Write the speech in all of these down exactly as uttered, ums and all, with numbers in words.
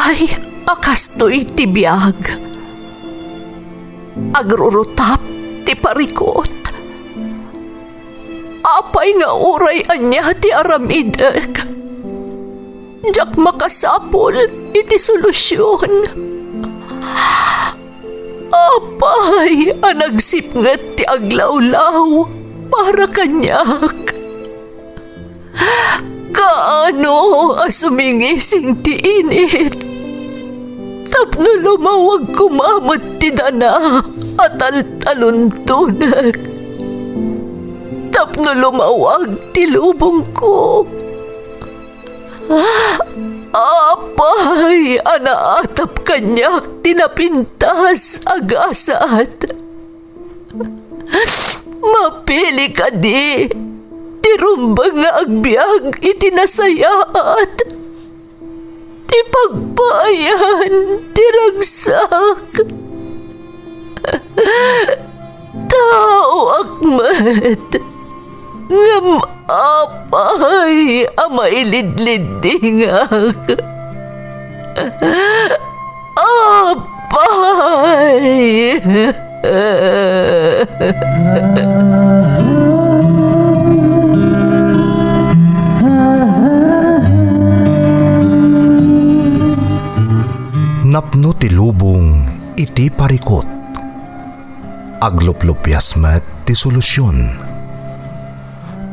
Ay, a kastoy ti biag. Agrurutap ti parikut. Apay nga uray ania ti aramidek, diak makasapul iti solusion. Apay a nagsipnget ti aglawlaw para kaniak? Kaano a sumingising ti init tapno lumawag koma met ti dana a taltaluntonek, tapno lumawag ti lubongko? Apay a naatap kaniak ti napintas a gasat? Mapili kadi ti rumbeng nga agbiag iti nasayaat, ti pagpaayan ti ragsak? Taoak met, ngem apay a mailidliddingak? Apay! Napno ti lubong iti parikut. Agluplupias met ti solusion.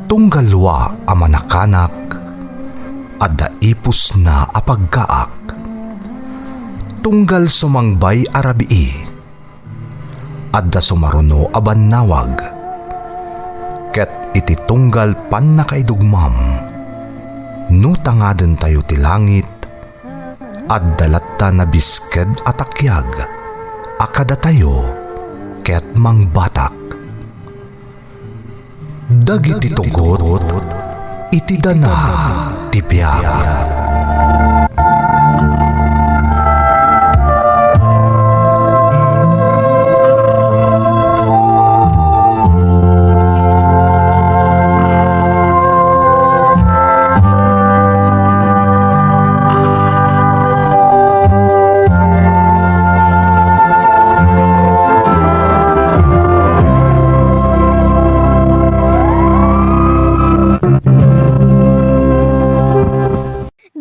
Tunggal dua a manakanak, adda ipusna a pagkaak. Tunggal sumangbay a rabii, adda sumaruno a bannawag. Ket iti tunggal pannakaidugmam, no tangadentayo ti langit, adda latta nabisked a takiag a kadatayo ket mangbatak. Dagiti tugot iti dana ti biag.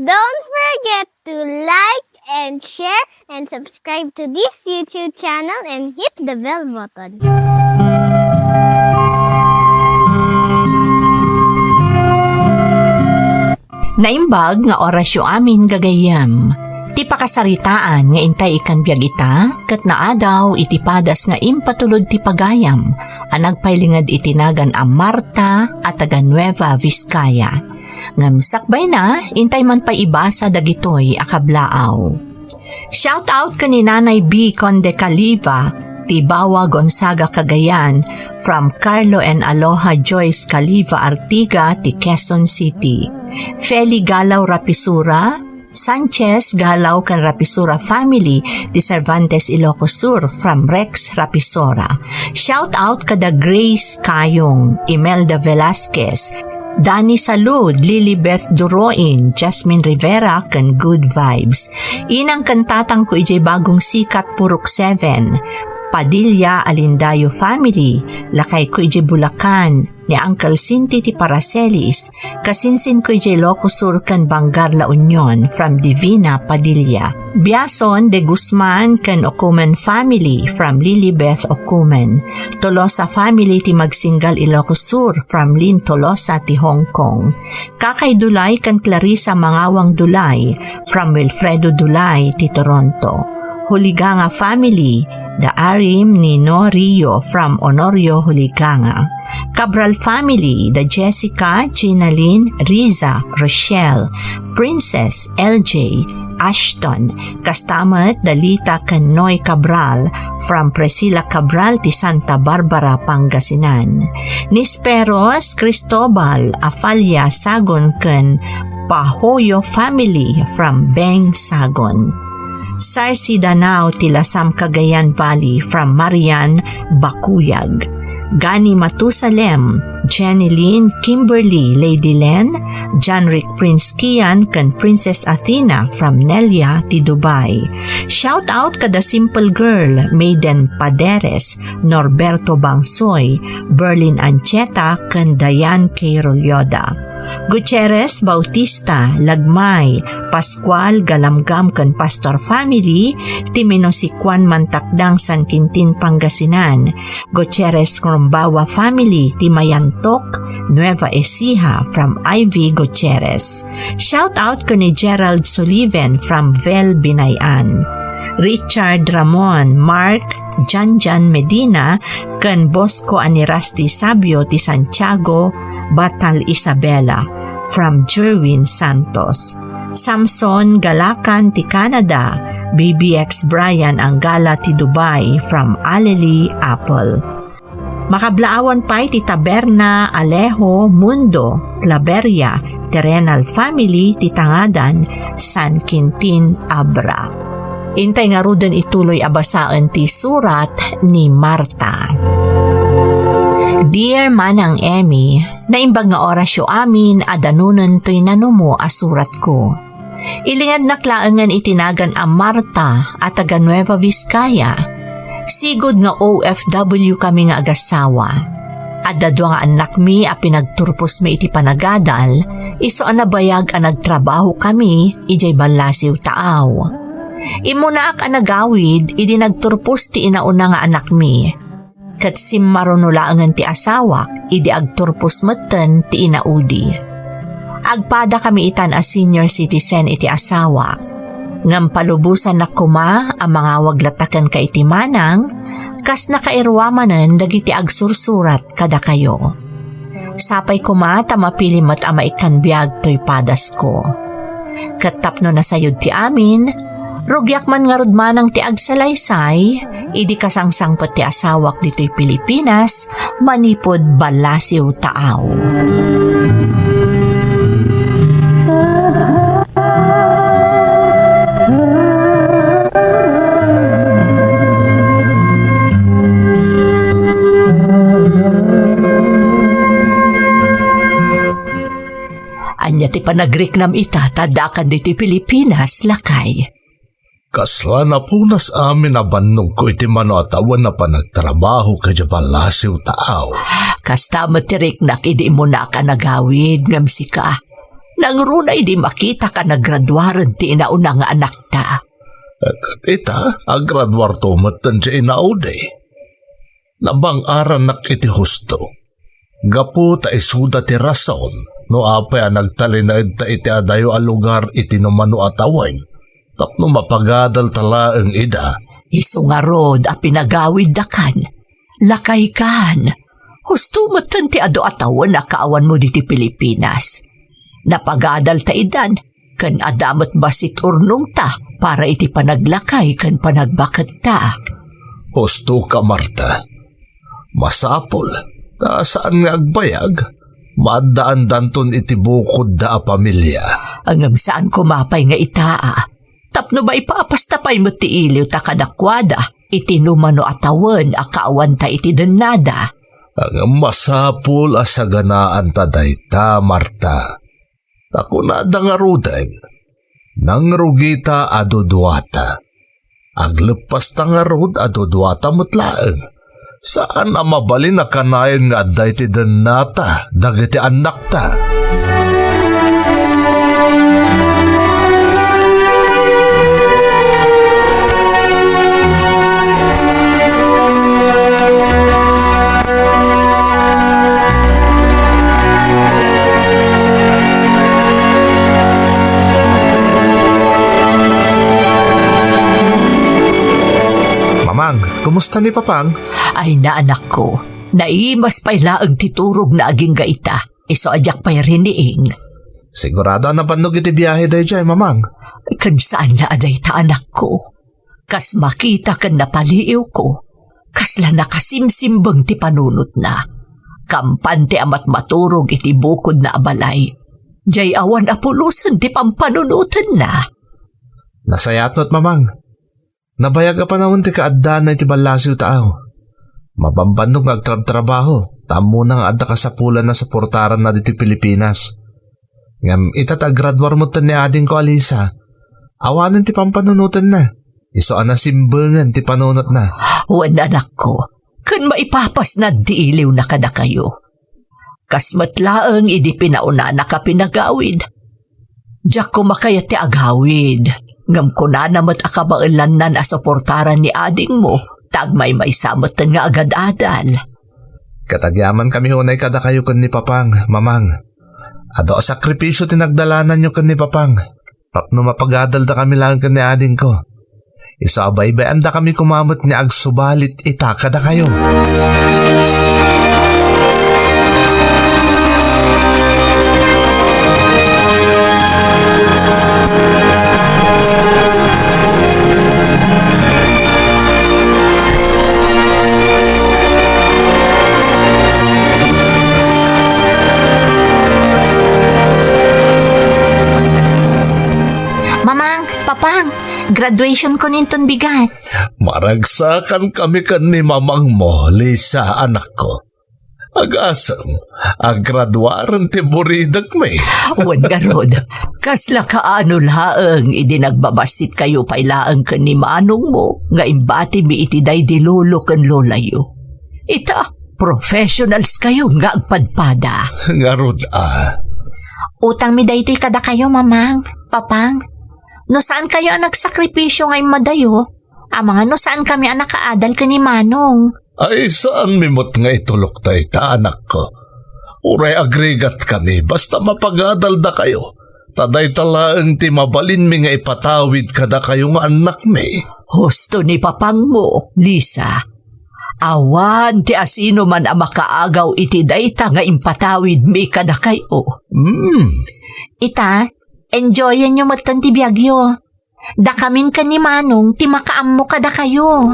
Don't forget to like and share and subscribe to this YouTube channel and hit the bell button. Naimbag nga orasyo amin, gagayyem. Ti pakasaritaan nga intay ikan biag ita, ket naadaw iti padas nga impatulod ti pagayam a nagpailinged iti nagan a Marta a taga Nueva Vizcaya. Ngem sakbayna, intay man pay ibasa dagitoy a kablaaw. Shout out ken ni Nanay B Conde Caliva, ti Bawa Gonzaga, Cagayan, from Carlo and Aloha Joyce Caliva Artiga, ti Quezon City. Feli Galaw Rapisura, Sanchez Galaw ken Rapisura family, ti Cervantes, Ilocos Sur, from Rex Rapisora. Shout out kada Grace Kayong, Imelda Velasquez, Dani Salud, Lilibeth Duroin, Jasmine Rivera, ken Good Vibes. Inang ken tatangko idiay Bagong Sikat, Purok seven. Padilla Alindayo family, lakayko idiay Bulacan, ni Uncle Sinti ti Paracelis, kasinsinko idiay Ilocos Sur ken Bangar, La Union, from Divina Padilla. Biason de Guzman ken Ocumen family from Lilibeth Ocumen. Tolosa family ti Magsinggal, Ilocos Sur, from Lynn Tolosa ti Hong Kong. Kakay Dulay ken Clarissa Mangawang Dulay from Wilfredo Dulay ti Toronto. Huliganga family, da Arim Nino Rio from Honorio, Huliganga. Cabral family, da Jessica, Ginalyn, Riza, Rochelle, Princess, L J, Ashton, kasta met da Lita ken Noy Cabral from Priscilla Cabral ti Santa Barbara, Pangasinan. Nisperos, Cristobal, Afalla, Sagon ken Pahoyo family from Beng, Sagon. Sarsi Danao ti Lasam, Cagayan Valley from Marian, Bakuyag. Gani Matusalem, Jenny Lynn, Kimberly, Lady Len, Janrick Prince Kian, ken Princess Athena from Nelia ti Dubai. Shout out kada Simple Girl, Maiden Paderes, Norberto Bangsoy, Berlin Ancheta, ken Diane K. Rolyoda. Gutierrez, Bautista, Lagmay, Pascual, Galamgam, ken Pastor family, ti Minosicuan, Mantakdang, San Quintin, Pangasinan. Gutierrez Rumbawa family, ti Mayantok, Nueva Ecija, from Ivy Gutierrez. Shout out ken ni Gerald Sullivan from Vel, Binayan. Richard Ramon, Mark, Janjan Medina, ken Bosco Anirasti Sabio ti Santiago, Batal Isabela, from Jerwin Santos. Samson Galakan ti Canada, B B X Brian Anggala ti Dubai, from Aleli Apple. Makablaawan pay ti Taberna Alejo Mundo, Claveria, Terrenal family ti Tangadan, San Quintin, Abra. Intay ngaruden ituloy a basaen ti surat ni Marta. Dear Manang Emmy, naimbag nga orasyo amin a danunen toy nanumo a suratko. Ilingadnak laengen iti nagan a Marta a taga Nueva Vizcaya. Sigud nga O F W kami nga agassawa. Adda dua nga annakmi a pinagturposmi iti panagadal, isu a nabayag a nagtrabaho kami idiay ballasiw taaw. Immunaak a nagawid idi nagturpos ti inauna nga annakmi. Ket simmaruno laengen ti asawak idi agturpos metten ti inaudi. Agpadakami itan a senior citizen iti asawak. Ngem palubosannak koma a mangawag latta kenka iti manang, kas nakairua manen dagiti agsursurat kadakayo. Sapay koma ta mapili met a maikkan biag toy padasko. Ket tapno nasayod ti amin, rugiak man ngarud manang ti agsalaysay idi kasangsangpet ti asawak ditoy Pilipinas manipud ballasiw taaw. Ania ti panagriknam ita ta addakan ditoy Pilipinas, lakay? Kasla napunas amin a bannogko iti mano a tawen a panagtrabaho kadagiti ballasiw taaw. Kasta met ti riknak idi immunaak a nagawid ngem sika. Nangruna idi makitak a nagraduaren ti inauna nga anakta. Ket ita, agraduarto metten ti inaudi. Nabang-arannak iti husto. Gapu ta isuda ti rason no apay a nagtalinaedta iti adayo a lugar iti numano a tawen tapno mapagadalta laeng ida. Isu ngarud a pinagawiddakan, lakaykan. Husto metten ti adu a tawen a kaawanmo ditoy Pilipinas. Napagadalta idan, ken adda met bassit urnongta para iti panaglakay ken panagbaketta. Hustoka, Marta. Masapul, ta saan nga agbayag, maaddaandanton iti bukodda a pamilia. Ngem saan koma pay nga itaa, tapno maipapasta pay met ti iliwta kadakuada iti numano a tawen a kaawanta iti dennada. Ngem masapul a saganaanta dayta, Marta. Ta kunada ngaruden, nangrugita a duduata. Agleppasta ngarud a duduata met laeng. Saan a mabalin a kanayon nga adda iti dennata dagiti annakta. Mamang, kumusta ni Papang? Ay na, anakko, naimas pay laeng ti turogna agingga ita. Isu a diak pay riniing. Sigurado a nabannog iti biahe daydiay, Mamang. Ken saan la a dayta, anakko. Kas makita ken napaliiwko, kasla nakasimsimbeng ti panunotna. Kampante a matmaturog iti bukodna a balay. Diay awan a pulosen ti pampanunotenna. Nasayaat met, Mamang. Nabayag a panawen ti kaaddana iti ballasiw taaw. Mabambannog nga agtrabtrabaho, ta ammona nga adda kasapulan a suportaranna ditoy Pilipinas. Ngem ita ta aggraduar metten ni adingko a Lisa, awanen ti pampanunotenna. Isu a nasimbengen ti panunotna. Wen, anakko, ken maipapasnad ti iliwna kadakayo. Kas met laeng idi pinaunana ka pinagawid. Diak koma kayat ti agawid, ngem kunana met a kabaelannan a suportaran ni adingmo, ta agmaymaysa metten nga agad-adal. Ket agyamankami unay kadakayo ken ni Papang, Mamang. Adu a sakripisio ti nagdalananyo ken ni Papang. Tapno mapagadaldakami laeng ken ni adingko. Isu a baybay-andakami koma met nga agsubalit ita kadakayo. Mamang, Papang, graduation ko ninton bigat. Maragsakankami ken ni mamangmo, Lisa, anakko. Agasem, aggraduaren ti buridekmi. Wen ngarud, kasla kaano laeng idi nagbabassit kayo pay laeng ken ni manongmo nga imbatimi iti daydi lolo ken lolayo. Ita, professionals kayo nga agpadpada. Ngarud a. Utangmi daytoy kadakayo, Mamang, Papang. No saan kayo a nagsakripisio nga immadayo, amangan no saan kami a nakaadal ken ni Manong. Ay, saanmi met nga itulok dayta, anakko. Uray agrigatkami, basta mapagadaldakayo. Ta dayta laeng ti mabalinmi nga ipatawid kadakayo nga annakmi. Husto ni papangmo, Lisa. Awan ti asino man a makaagaw iti dayta nga impatawidmi kadakayo. Hmm. Ita, enjoyenyo metten ti biagyo. Dakamin ken ni Manong ti makaammo kadakayo.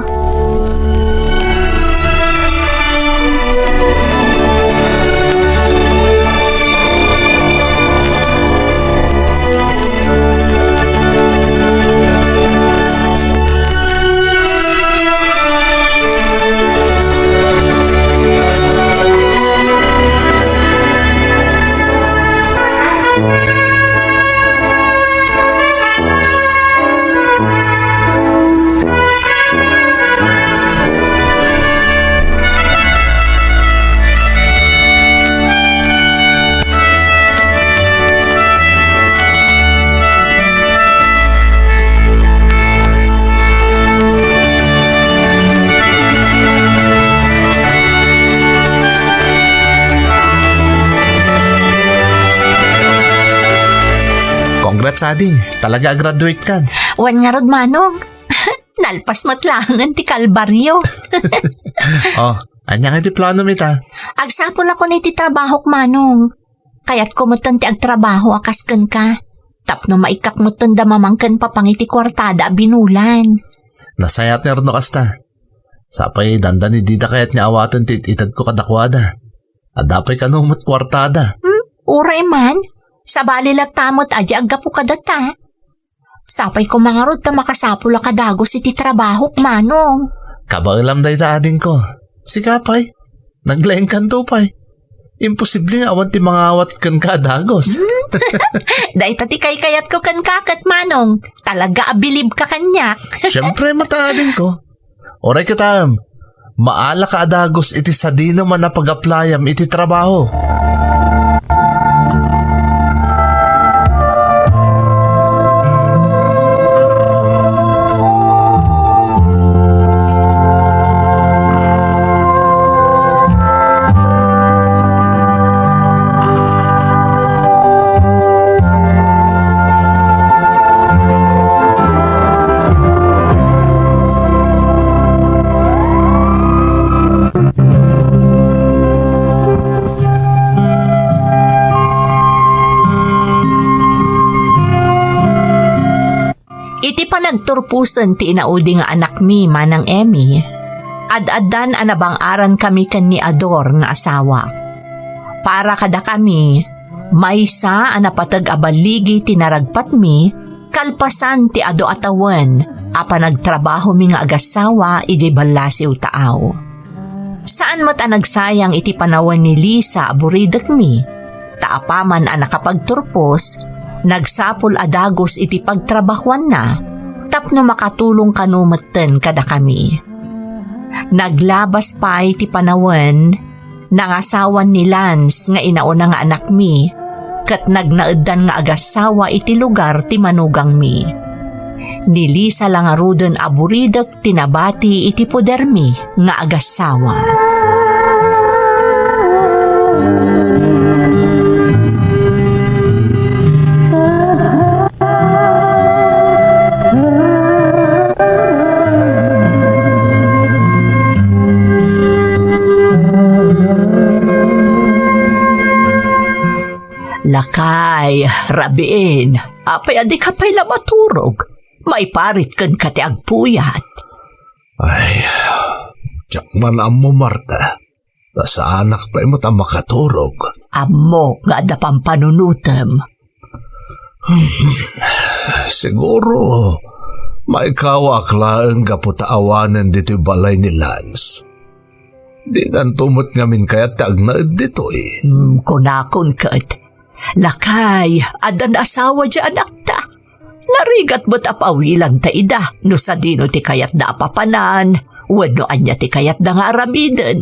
Congrats, Adi. Talaga a-graduate kan. Wen ngarud, Manong. Nalpas met laengen ti kalbario. Oh, ania nga ti planom ita? Agsapulakon iti trabahok, Manong. Kayatko metten ti agtrabaho a kas kenka. Tapno maikkak metten da mamang ken papang iti kuartada a binulan. Nasayaat nga rudno kasta. Sapay dandani dida kayat nga awaten ti it-itedko kadakuada. Adda pay kano met kuartada. Hmm? Uray man. Sabali latta met a di aggapu kadata. Sapay koma ngarud ta makasapul a kadagus iti trabahok, Manong. Kabaelam dayta, adingko. Sika pay, naglaingkanto pay. Imposible nga awan ti mangawat kenka a dagus. Dayta ti kaykayatko kenka ket, Manong. Talaga a bilib ka kaniak. Siempre, met, adingko. Uray ket, maalaka a dagus iti sadinoman a pagaplayam iti trabaho. Iti panagturposen ti inaudi nga anakmi, Manang Emmy, ad-addan a nabang-arankami ken ni Ador nga asawak. Para kadakami, maysa a napateg a balligi ti naragpatmi kalpasan ti adu a tawen a panagtrabahomi nga agassawa idiay ballasiw taaw. Saan met a nagsayang iti panawen ni Lisa a buridekmi, ta apaman a nakapagturpos, nagsapul a dagus iti pagtrabahuanna tapno makatulong kano metten kadakami. Naglabas pay ti panawen, nangasawan ni Lance nga inauna nga anakmi, ket nagnaeddan nga agassawa iti lugar ti manugangmi. Ni Lisa la ngaruden a buridek ti nabati iti podermi nga agassawa. Lakay, rabiin, apay a dika pay la maturog? Maiparit kenka ti agpuyat. Ay, diak man ammo, Marta. Ta saanak pay met a makaturog. Ammok nga adda pampanunotem. Hmm, siguro, maikawaak laeng gapu ta awanen ditoy balay ni Lance. Dinanto met ngamin kayat ti agnaed ditoy. Hmm, kunakon ket, lakay, addan asawa diay anakta. Narigat met a pawilanta ida no sadino ti kayatda a papanan wenno ania ti kayatda nga aramiden.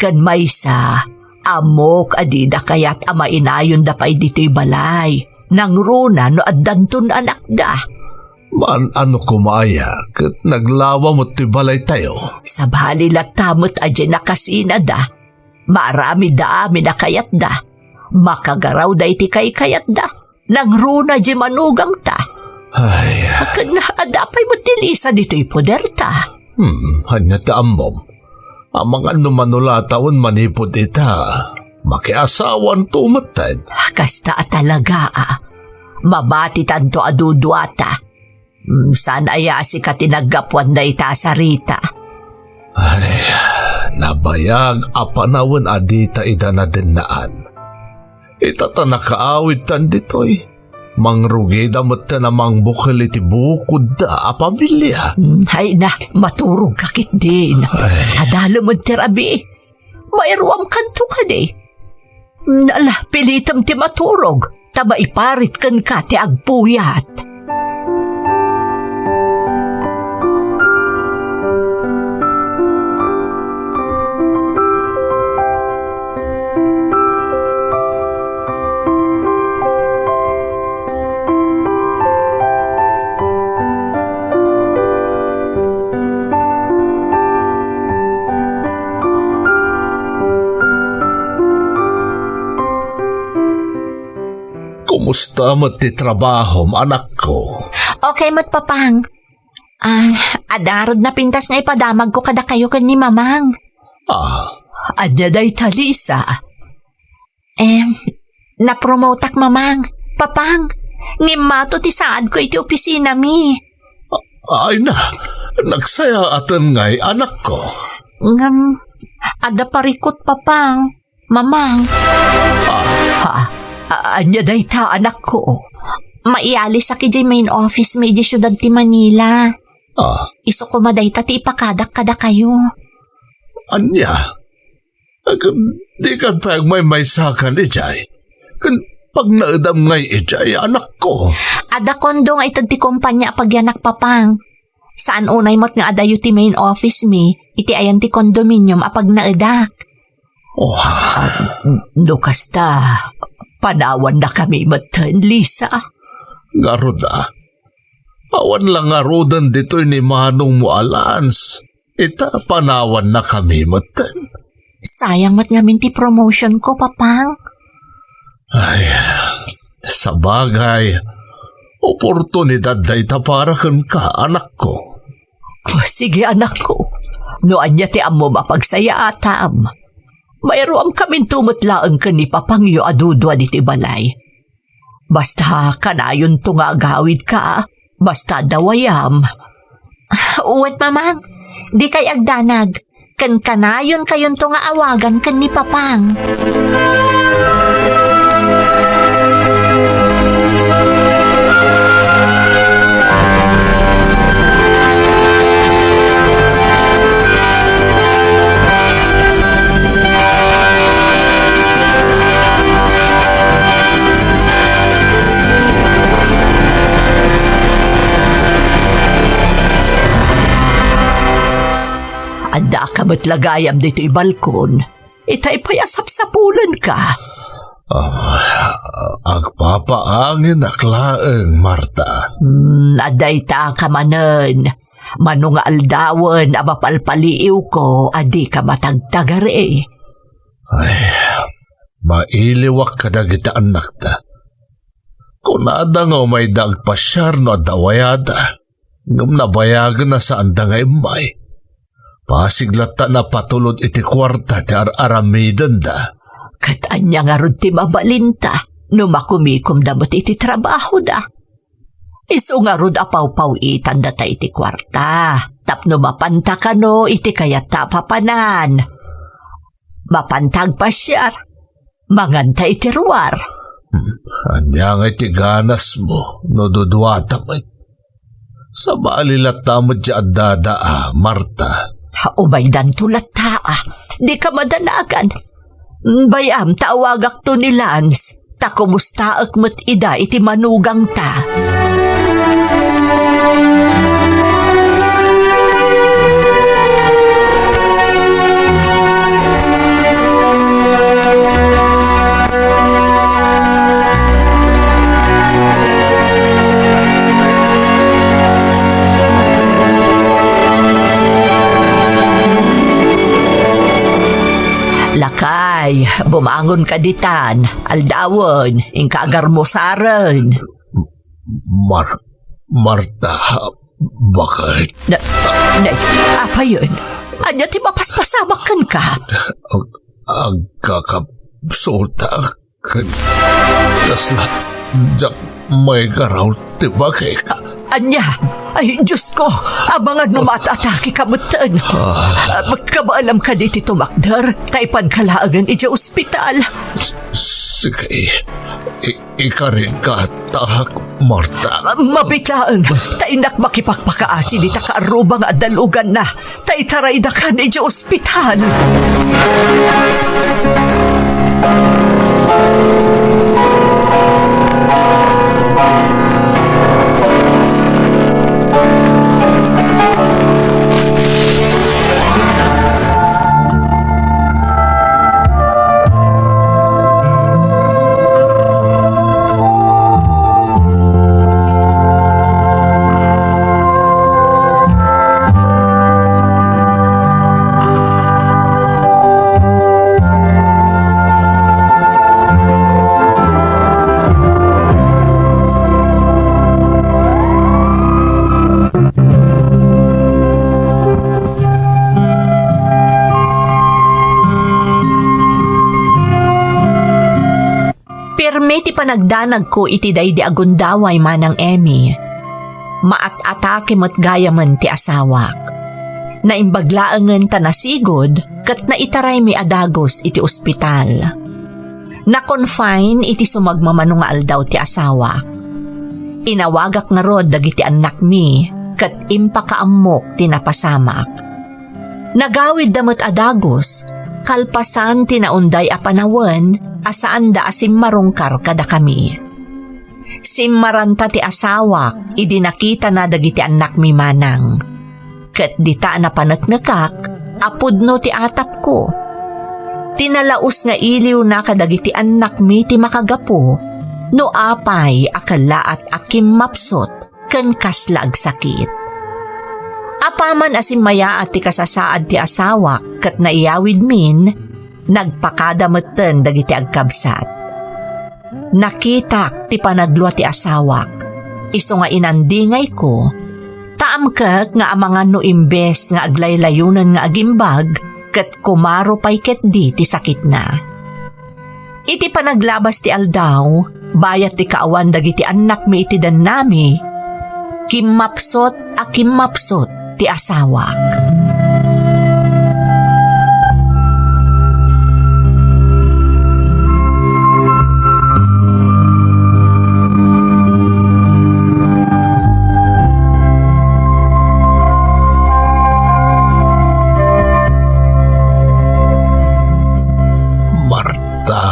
Ken maysa, ammok a dida kayat a mainayonda pay ditoy balay, nangruna no addanton anakda. Maan-ano koma aya ket naglawa met toy balaytayo. Sabali latta met a diay nakasinada. Maaramidda amin a kayatda. Makagarawda iti kaykayatda. Nangruna diay manugangta. Ay. Ken adda pay met ni Lisa ditoy poderta. Hmm, ania ti ammom? Amangan no manulatawen manipud ita, makiasawanto metten. Kasta a talaga, a. Mabatitanto a duduata. Hmm, saan aya a sika ti naggapuan dayta a sarita? Ay, nabayag a panawen a dita ida nadennaan. Ita ta nakaawidtan ditoy. Mangrugida metten a mangbukel iti bukodda a pamilia. Hmm, ay na, maturogka ketdin. Ay. Adalemen ti rabii. Mairuamkanto kadi? Nala, pilitem ti maturog, ta maiparit kenka ti agpuyat. Kumusta met ti trabahom, anakko? Okay met, Papang. Ah, adda ngarud napintas nga ipadamagko kadakayo ken ni Mamang. Ah. Ania dayta, Lisa? Em, napromotak, Mamang. Papang, ngimmato ti saadko iti opisinami. A-, ay na, nagsayaaten ngay, anakko. Ngem, adda parikut, Papang. Mamang. Ah. Ha? A-, ania dayta, anakko? Maialisak idiay main office mi idiay siudad ti Manila. Ah. Isu koma dayta ti ipakadak kadakayo. Ania? Ket dikan pay agmaymaysakan idiay? Ken pagnaedam ngay idiay, anakko? Adda kondo nga ited ti kompania a pagyanak, Papang. Saan unay met nga adayo ti main office mi iti ayan ti condominium a pagnaedak. Oh. No kasta, panawannakami metten, Lisa. Ngarud, a. Awan la ngaruden ditoy ni manongmo a Lance. Ita, panawannakami metten. Sayang met ngamin ti promotion ko, Papang. Ay, sabagay, oportunidad dayta para kenka, anakko. Oh, sige, anakko. No ania ti ammom a pagsayaatam, mairuamkaminto met laeng ken ni Papangyo a dudua ditoy balay. Basta kanayonto nga agawidka, basta adda wayam. Wen, Mamang, dikay agdanag, ken kanayonkayonto nga awagan ken ni Papang. Met la gayam ditoy balkon. Itay pay a sapsapulenka. Ah, agpapaanginak laeng, Marta. Hmm, adda ita ka manen. Mano nga aldawen a mapalpaliiwko a dika matagtagari. Ay, mailiwak kadagiti annakta. Kunada nga umayda agpasiar no adda wayada, ngem nabayagen a saanda nga immay. Pasig latta napatulod iti kuarta ti ar-aramidenda. Ket ania ngarud ti mabalinta no makumikomda met iti trabahoda? Isu ngarud a pawpaw-itandata iti kuarta tapno mapanta kano iti kayatta a papanan. Mapanta agpasiar, manganta iti ruar. Hmm, ania nga iti ganasmo no duduata met? Sabali latta met ti addada a, Marta. Ha, umaydanto latta a, dika madanagan. Bay-am ta awagakto ni Lance, ta kumustaek met ida iti manugangta. Lakay, bumangonka ditan. Aldawen, inka agarmusaren. Mar-, Marta, bakit? Na, na, apayen? Ania ti mapaspasamak kenka? Ag-, agkakapsultaak. Ken kasla diak maigaraw ti bagik. Ania? Ay, Diyos ko! Amangan no maat-atake ka metten. Ah. Ah, kabaelam kadi ti tumakder, ta ipanka laengen idiay ospital. S-, sige. I-, ikarigatak, Marta. Ah, mabitlaeng, ta innak makipakpakaasi dita kaarruba nga adda luganna. Ta itaraydakan idiay ospital. Pirme ti panagdanagko iti daydi a gundaway, Manang Emmy. Maat-atake met gayamen ti asawak. Naimbag laengen ta nasigud ket naitaraymi a dagus iti ospital. Na-confine iti sumagmamano nga aldaw ti asawak. Inawagak ngarud dagiti annakmi ket impakaammok ti napasamak. Nagawidda met a dagus, kalpasan ti naunday a panawen a saanda a simmarungkar kadakami. Simmaranta ti asawak idi nakitana dagiti annakmi manang. Ket dita a napaneknekak a pudno ti atapko. Ti nalaus nga iliwna kadagiti annakmi ti makagapu no apay a kellaat a kimmapsut ken kasla agsakit. Apaman a simmayaat ti kasasaad ti asawak ket naiyawidmin, nagpakada metten dagiti agkabsat. Nakitak ti panaglua ti asawak, isu nga inandingayko, ta amkek nga amangan no imbes nga aglaylayonen nga agimbag, ket kumaro pay ketdi ti sakitna. Iti panaglabas ti aldaw, bayat ti kaawan dagiti annakmi iti dennami, kimmapsut a kimmapsut ti asawak. Marta,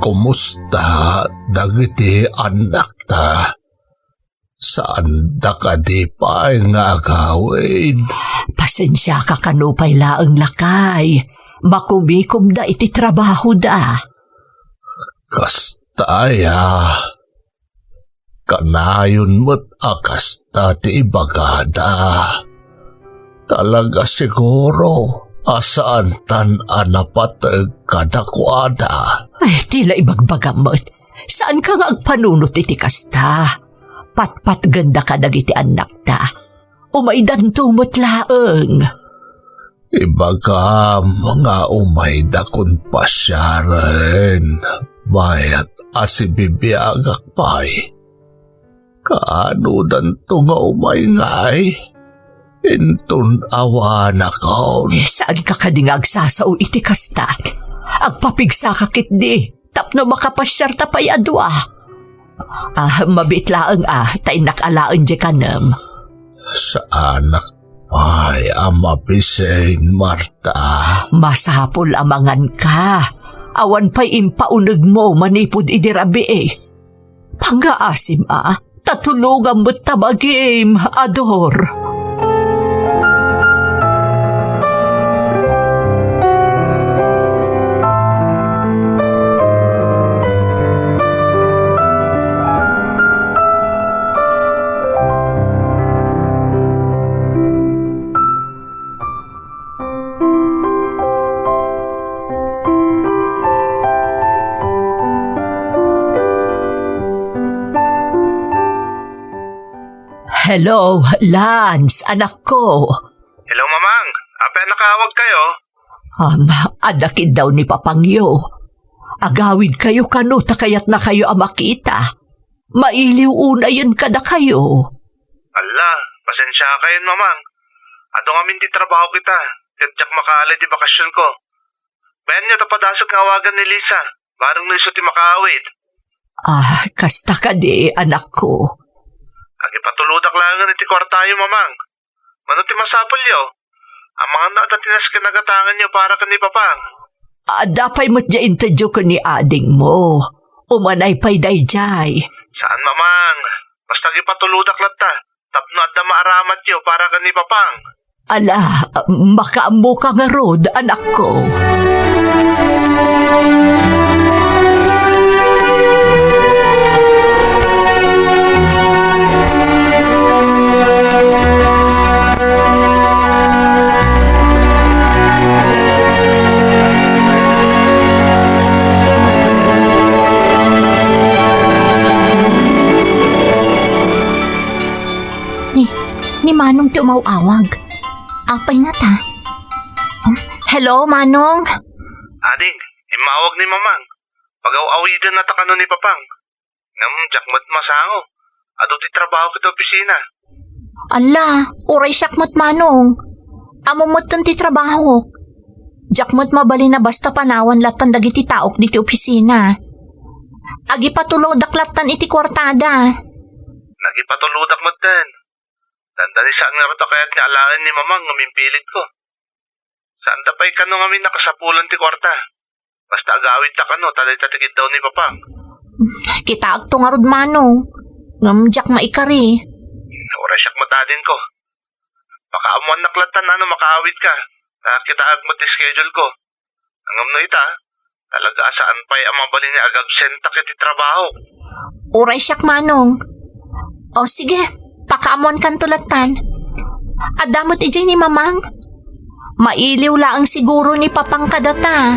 kumusta dagiti annakta? Saanda kadi pay nga agawid? Pasensiaka kano pay laeng, lakay. Makumikomda iti trabahoda. Kasta aya. Kanayon met a kasta ti ibagada. Talaga siguro a saantan a napateg kadakuada. Ay, ti la ibagbagam met. Saanka nga agpanunot iti kasta. Patpatgenda kadagiti annakta. Umaydanto met laeng. Ibagam nga umaydakon pasiaren, bayat a sibibiagak pay. Kaanodanto nga umay ngay? Inton awanakon. Eh, saanka kadi nga agsasao iti kasta? Agpapigsaka ketdi tapno makapasiarta pay a dua. Ah, mabiit laeng, ah, ta innak alaen diay kanem. Saanak pay a mabising, Marta. Masapul a manganka. Awan pay impaunegmo manipud idi rabii. Pangngaasim a, ta tulongam met ta bagim, Ador. Hello, Lance, anakko. Hello, Mamang. Apay a nakaawagkayo? Um, adda kiddaw ni Papangyo. Agawidkayo kano ta kayatnakayo a makita. Mailiw unayen kadakayo. Alla, pasensiakayon, Mamang. Adu ngamin ti trabaho kita, ket diak makaala iti bakasionko. Bayanyo ta padasek nga awagan ni Lisa, bareng no isu ti makaawid. Ah, kasta kadi, anakko. Agipatulodak laengen iti kuartayo, Mamang. Mano ti masapulyo? Amangan no adda ti naskinagatanganyo para ken ni Papang. Adda pay met diay intedyo ken ni adingmo. Umanay pay daydiay. Saan, Mamang. Basta agipatulodak latta tapno adda maaramatyo para ken ni Papang. Ala, makaammoka ngarud, anakko. Ni, ni Manong ti umaw-awag. Apay ngata? Hello, Manong? Ading, immawag ni Mamang. Pagaw-awidenna ta kano ni Papang. Ngem diak met masango. Adu ti trabaho iti opisina. Alla, uray siak met, Manong. Ammom metten ti trabahok. Diak met mabalin a basta panawan lattan dagiti taok diti opisina. Agipatulodak lattan iti kuartada. Nagipatulodak metten. Dandani saan ngarud a kayat nga alaen ni Mamang ngem impilitko. Saanda pay kano ngamin a kasapulan ti kuarta. Basta agawidta kano ta dayta ti kiddaw ni Papang. Kitaekto ngarud, Manong. Ngem diak maikari. Uray siak met adingko. Pakaammoannak lattan no makaawidka. Ta kitaek met ti schedule ko. Ngem no ita, talaga a saan pay a mabalin nga agabsentak iti trabaho. Uray siak, Manong. O sige, pakaammoankanto lattan. Adda met idiay ni Mamang. Mailiw laeng siguro ni Papang kadata.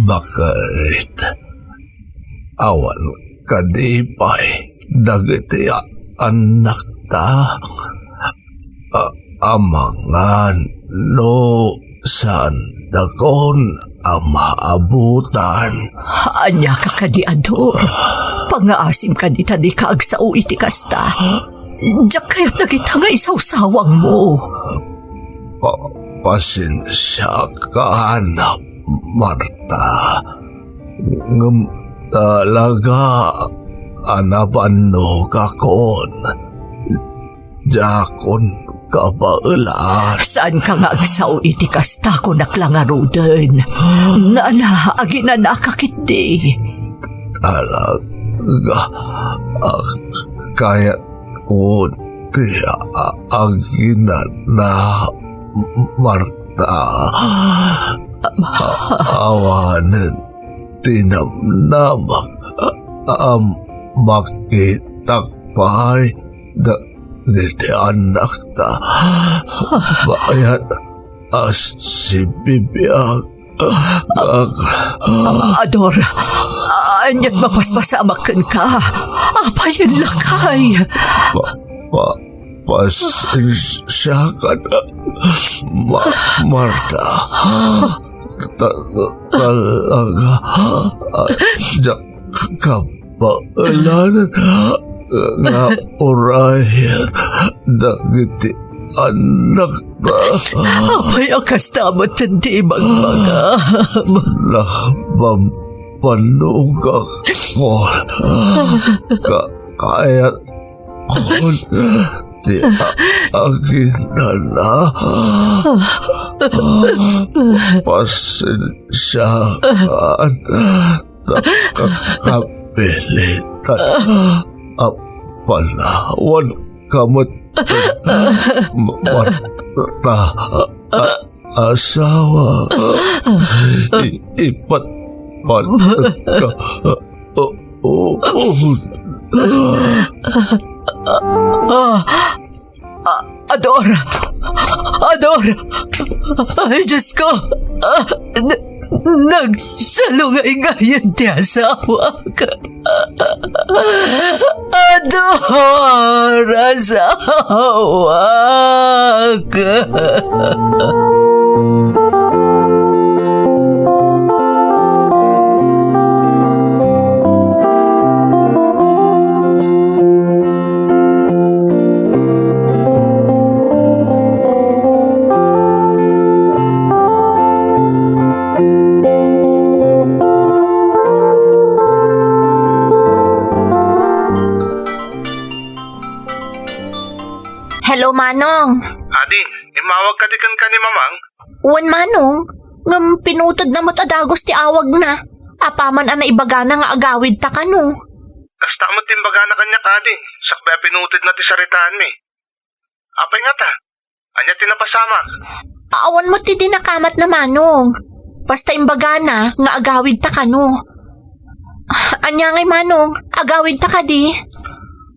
Bakit? Awan kadi pay dagiti a-, annakta? A-, amangan no saandakon a maabutan. Ania ka kadi, Ador? Pangngaasim kadi ta dika agsao iti kasta. Diak kayat dagita nga isawsawangmo. Pa-, pasensiakan, Marta. Ngem talaga a nabannogakon. Diakon kabaelan. Saanka nga agsao iti kasta, kunak la ngaruden. Nana, aginanaka ketdi. Talaga a kayatkon ti a-, aginana, Marta. A-, awanen ti namnamak a makitak pay dagiti annakta. Bayat a sibibiag. Ador, aniat mapaspasamak kenka? Apayen lakay. Pa-, pa-, pasensiakan, Ma-, Marta. Ta-, talaga, diak kabaelan nga urayen dagiti annakta. Apay a kasta met ti ibagbagam? Nabambanogak, Kol. Ka-, kayat Kun ti a-, aginana, pasensiakan ta ka-, kapilitan a panawanka met, Marta. Asawa, i-, ipatpatka. O, o, o. Ah, ah, Ador! Ador! Ay, Diyos ko! Ah, n-, nagsalungay ngayon ti asawak. Ador, asawak. Hello, Manong. Adi, immawag kadi kenka ni Mamang? Wen, Manong. Ngem pinutodna met a dagus ti awagna. Apaman a naibagana nga agawidta kano. Kasta met ti imbagana kaniak, Adi, sakbay a pinutodna ti saritaanmi. Apay ngata? Ania ti napasamak? Awan met ti dinakamatna, Manong. Basta imbagana nga agawidta kano. Ania ngay, Manong? Agawidta kadi?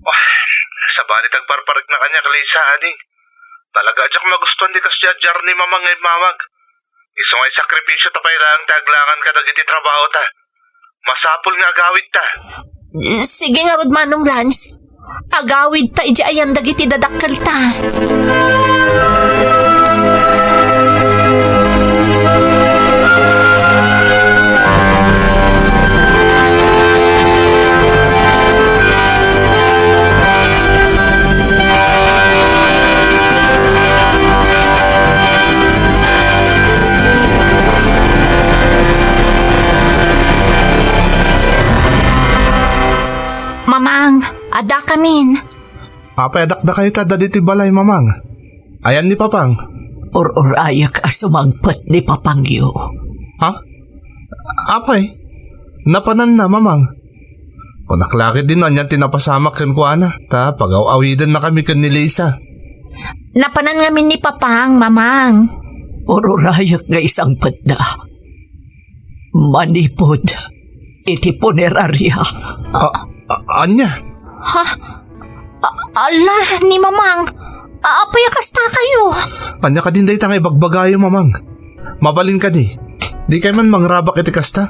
Wah, sabali ti agparparikna kaniak, Lisa, Adi. Talaga a diak magustuan ti kasdiay a diaryo ni Mamang nga immawag. Isu nga isakripisio ta pay laeng ti aglangan kadagiti trabahota. Masapul nga agawidta. Sige ngarud, Manong Lance. Agawidta idiay ayan dagiti dadakkelta. Mamang, adda kamin. Apay a dakdakayo ta ditoy balay, Mamang? Ayan ni Papang? Ur-urayek a sumangpet ni Papangyo. Ha? Apay? Napananna, Mamang? Kunak la ketdi no anian ti napasamak kenkuana, ta pagaw-awidennakami ken ni Lisa. Napanan ngamin ni Papang, Mamang. Ur-urayek nga isangpetna. Manipud iti puneraria. A-, a-, ania? Ha? A-, ala, ni Mamang. A-, apay a kasta kayo? Ania kadin dayta nga ibagbagayo, Mamang? Mabalin kadi, dikay man mangrabak iti kasta?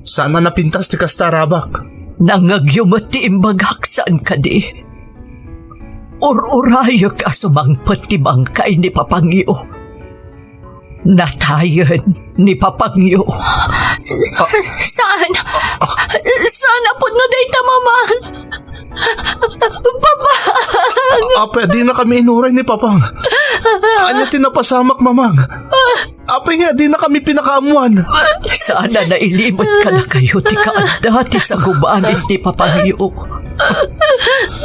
Saan a napintas ti kasta a rabak. Nangngegyo met ti imbagak, saan kadi? Ur-urayek a sumangpet ti bangkay ni Papangyo. Natayen ni Papangyo. Saan? Saan a pudno dayta, Mamang? Papa! Apay a dinakami inuray ni Papang? Ania ti napasamak, Mamang? Apay nga dinakami pinakaammuan? Saan a nailimut kadakayo ti kaadda ti sagubanin ni Papangyo.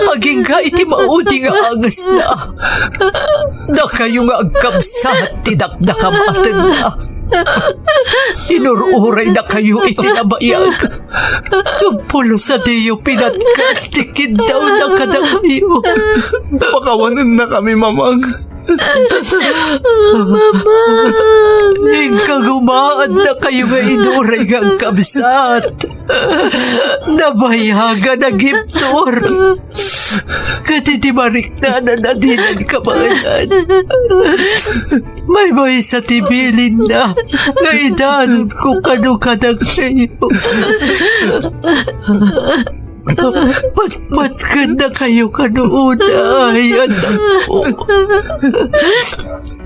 Agingga iti maudi nga angesna, dakayo nga agkabsat ti dakdakam a tengnga. Inur-uraynakayo iti nabayag. Ngem pulos a diyo pinatgas ti kiddawna kadakayo. Pakawanennakami, Mamang. Mamang! Inka gumaannakayo nga inuray nga agkabsat. Nabayagan a giptor. Ket iti mariknanan a dinan kabaelan, maymaysa ti bilinna nga idanonko kano kadakayo. Patpatkennakayo kano unay, annakko.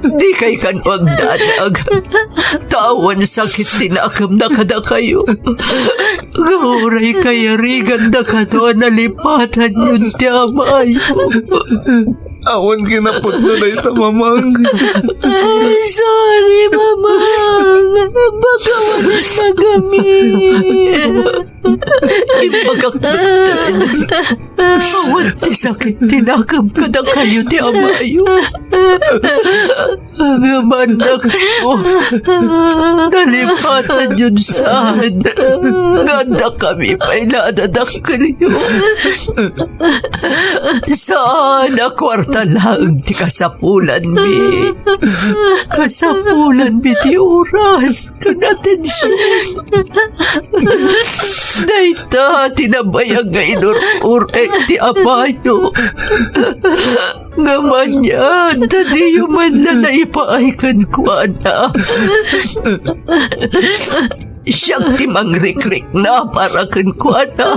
Dikay kano agdanag, ta awan sakit ti nakemna kadakayo. Nga uray kayariganda kano a nalipatanyon ti amayo. Awan kinapudno dayta, Mamang. Ay, sorry, Mamang. Pakawanennakami. Imbagak metten. Awan ti sakit ti nakem kadakayo ti amayo. Ngem annakko, nalipatanyon saan nga addakami pay la a nadakkelyo. Saan a kuarta laeng ti kasapulanmi. Kasapulanmi ti oras ken atension. Dayta ti nabayag nga inur-uray ti amayo. Ngem anian ta diyo met la naipaay kenkuana? Siak ti mangrikrikna para kenkuana.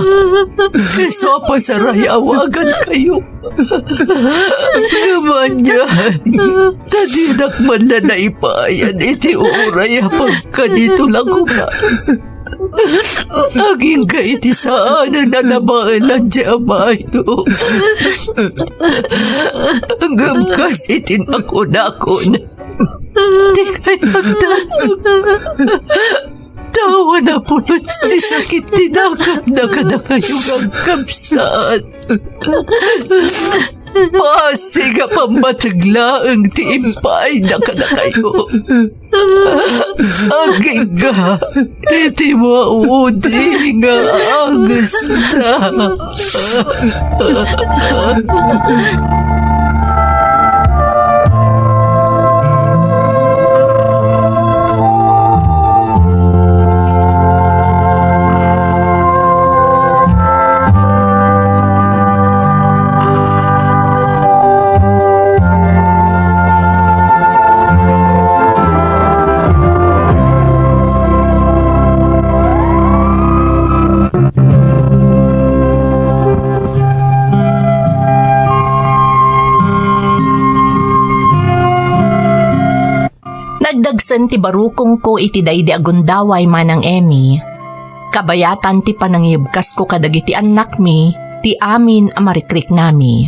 Isu a pasarayawagankayo. Ngem anian ta dinak met la naipayan iti uray a pagkanito la koma? Agingga iti saanen a nabaelan ti amayo. Ngem kas iti nakunakon, dikay agdanag. Ta awan a pulos ti sakit ti nakemna kadakayo nga agkabsat. Bassit a pammateg laeng ti impaayna kadakayo. Agingga iti maudi nga angesna. Nagdagsen ti barukongko iti daydi a gundaway, Manang Emmy. Kabayatan ti panangibkasko kadagiti annakmi ti amin a marikriknami.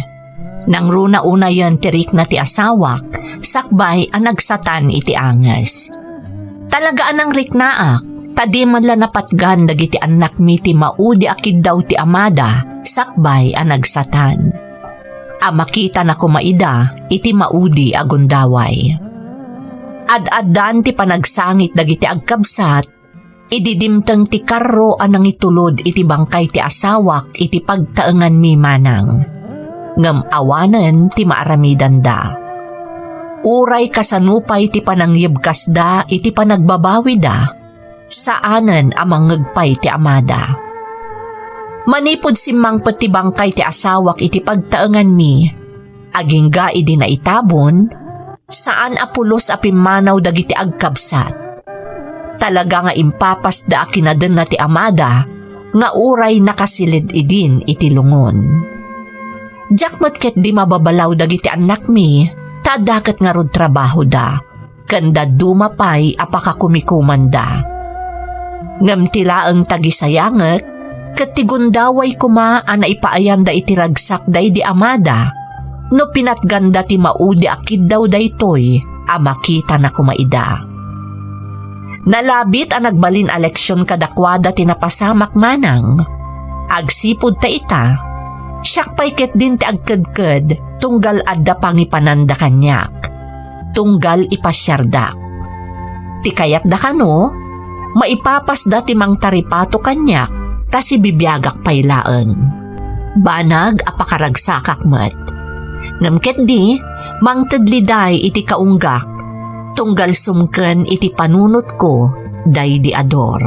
Nangruna unayen ti rikna ti asawak, sakbay a nagsatan iti anges. Talaga a nangriknaak, ta di man la napatgan dagiti annakmi ti maudi a kiddaw ti amada, sakbay a nagsatan. A makitana koma ida iti maudi a gundaway. Ad-addan ti panagsangit dagiti agkabsat, idi dimteng ti karro a nangitulod iti bangkay ti asawak iti pagtaenganmi, Manang. Ngem awanen ti maaramidanda. Uray kasano pay ti panangyebkasda iti panagbabawida, saanen a mangngeg pay ti amada. Manipud simmangpet ti bangkay ti asawak iti pagtaenganmi, agingga idi naitabon, saan a pulos a pimmanaw dagiti agkabsat. Talaga nga impapasda a kinadenna ti amada nga uray nakasiled idin iti lungon. Diak met ketdi mababalaw dagiti annakmi, ta adda ket ngarud trabahoda, ken dadduma pay a pakakumikomanda. Ngem ti laeng tagisayanget, ket ti gundaway koma a naipaayanda iti ragsak daydi amada, no pinatganda ti maudi a kiddaw daytoy a makitana koma ida. Nalabit a nagbalin a leksion kadakuada ti napasamak manang. Agsipud ta ita, siak pay ketdin ti agkedked tunggal adda pangipananda kaniak, tunggal ipasiardak. Ti kayatda kano, maipapasda ti mangtaripato kaniak ta sibibiagak pay laeng. Banag a pakaragsakak met. Ngem ketdi, mangted liday iti kaunggak, tunggal sumken iti panunotko daydi a Dor.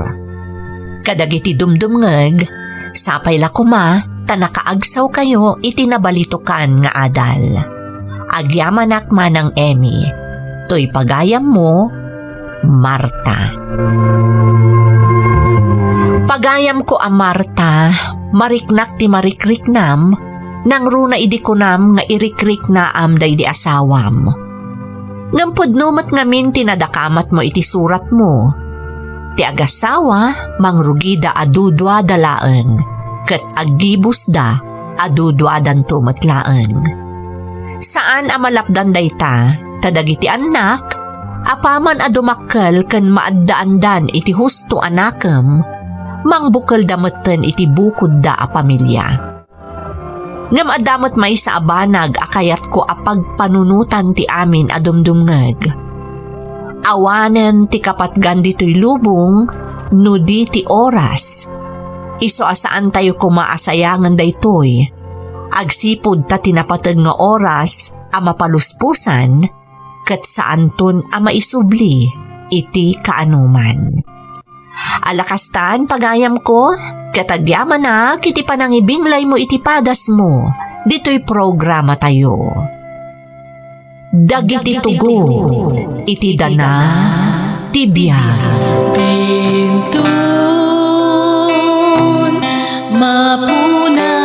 Kadagiti dumdumngeg, sapay la koma ta nakaagsawkayo iti nabalitokan nga adal. Agyamanak manang Emmy, toy pagayammo, Marta. Pagayamko a Marta, mariknak ti marikriknam, nangruna idi kunam nga irikriknaam daydi asawam. Ngem pudno met ngamin ti nadakamatmo iti suratmo. Ti agasawa, mangrugida a duduada laeng, ket aggibusda a duduadanto met laeng. Saan a malapdan dayta, ta dagiti annak, apaman a dumakkel ken maaddaandan iti husto a nakem, mangbukelda metten iti bukodda a pamilia. Ngem adda met maysa a banag a kayatko a pagpanunotan ti amin a dumdumngeg. Awanen ti kapatgan ditoy lubong no di ti oras. Isu a saantayo koma a sayangen daytoy. Agsipud ta ti napateg nga oras a mapaluspusan, ket saanton a maisubli iti kaanoman. Ala kastan, pagayamko, ket agyamanak iti panangibinglaymo iti padasmo ditoy programatayo. Dagiti tugo iti dana ti biag. Inton mapuna